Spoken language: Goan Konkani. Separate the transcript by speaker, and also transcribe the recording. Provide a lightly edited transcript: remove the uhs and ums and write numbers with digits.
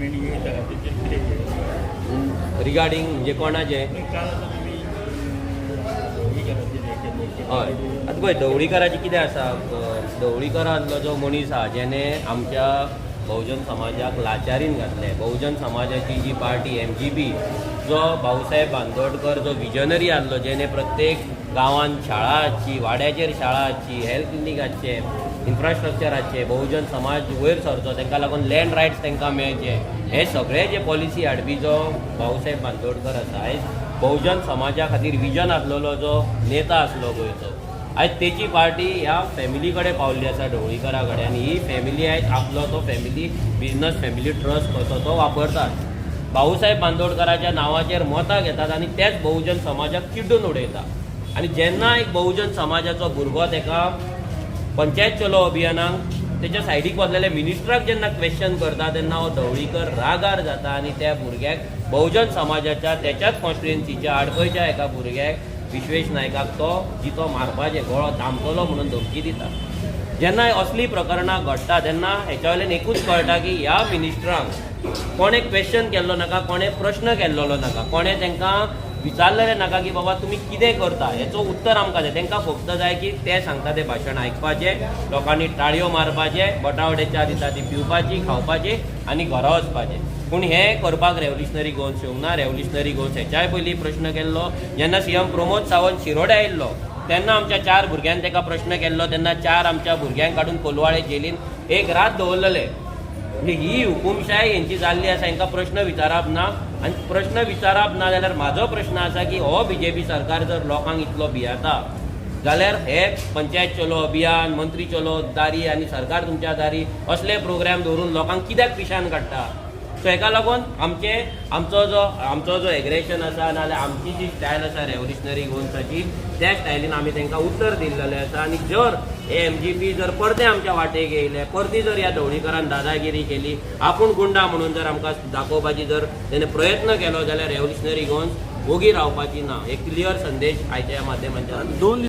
Speaker 1: स्टेटमेंट येयला तेचेर कितें?
Speaker 2: रिगार्डींग म्हणजे कोणाचें?
Speaker 1: काल आतां तुमी हे केलें.
Speaker 2: हय, आतां पळय, ढवळीकाराचें कितें आसा, ढवळीकारांतलो जो मनीस आहा, जेणे आमच्या बहुजन समाजाक लाचारीन घातलें, बहुजन समाजाची जी पार्टी एमजीपी, जो भाऊसाहेब बांदोडकर जो विजनरी आहलो, जेणे प्रत्येक गांवांत शाळा आसची, वाड्याचेर शाळा आसची, हेल्थ क्लिनीक आसचें, इन्फ्रास्ट्रक्चर आसचें, बहुजन समाज वयर सरचो, तांकां लागून लँड रायट्स तांकां मेळचे, हे सगळे जे पॉलिसी हाडपी जो भाऊसाहेब बांदोडकर आसा, आयज बहुजन समाजा खातीर विजन आसलेलो जो नेता आसलो गोंयचो, आयज तेची पार्टी ह्या फॅमिली कडेन पावल्ली आसा, ढवळीकरा कडेन. आनी ही फॅमिली आयज आपलो तो फॅमिली बिजनस, फॅमिली ट्रस्ट कसो तो वापरतात. भाऊसाहेब बांदोडकराच्या नांवाचेर मतां घेतात आनी तेच बहुजन समाजाक चिड्डून उडयता. आनी जेन्ना एक बहुजन समाजाचो भुरगो तेका पंचायत चलो अभियानाक तेच्या सायडीक बसलेल्या मिनिस्टराक जेन्ना क्वेश्चन करता, तेन्ना हो ढवळीकर रागार जाता आनी त्या भुरग्याक, बहुजन समाजाच्या तेच्याच कॉन्स्टिट्युएन्सीच्या आडपयच्या एका भुरग्याक, विश्वेश नायकाक तो जितो मारपाचें, गळो दामतलो म्हणून धमकी दिता. जेन्ना असलीं प्रकरणां घडटा, तेन्ना हेच्या वयल्यान एकूच कळटा की ह्या मिनिस्टरांक कोणें क्वेश्चन केल्लो नाका, कोणें प्रश्न केल्लो नाका, कोणें तांकां विचारलेलें नाका की बाबा तुमी कितें करता, हेचो उत्तर आमकां जाय. तांकां फक्त जाय की ते सांगता तें भाशण आयकपाचें, लोकांनी टाळयो मारपाचें, बटावडे च्या दिता ती पिवपाची, खावपाची आनी घरा वचपाचें. पूण हें करपाक रेव्होल्युशनरी गोवन्स येवंक ना. रेव्होल्युशनरी गोवन्स हेच्याय पयलीं प्रश्न केल्लो. जेन्ना सीएम प्रमोद सावंत शिरोडे आयिल्लो, तेन्ना आमच्या चार भुरग्यांक ताका प्रश्न केल्लो. तेन्ना चार आमच्या भुरग्यांक काडून कोलवाळे जेलीन एक रात दवरलेले. म्हणजे ही हुकुमशाय हेंची जाल्ली आसा. हांकां प्रश्न विचारप ना. आनी प्रश्न विचारप ना जाल्यार म्हाजो प्रश्न आसा की हो बीजेपी सरकार जर लोकांक इतलो भियेता जाल्यार हे पंचायत चलो अभियान, मंत्री चलो दारी आनी सरकार तुमच्या दारी असले प्रोग्राम दवरून लोकांक कित्याक पिशान काडटा? सो हेका लागून आमचे आमचो जो एग्रेशन आसा, नाजाल्यार आमची जी स्टायल आसा रेव्होल्युशनरी गोवन्साची, त्या स्टायलीन आमी तांकां उत्तर दिल्लेलें आसा. आनी जर हे एमजीपी जर परते आमच्या वाटेक येयले, परती जर ह्या ढवळीकरान दादागिरी केली, आपूण गुंडा म्हणून जर आमकां दाखोवपाची जर तेणे प्रयत्न केलो, जाल्यार रेव्होल्युशनरी गोवन्स वोगी रावपाची ना. एक क्लियर संदेश आयच्या ह्या माध्यमांतल्यान.
Speaker 3: 2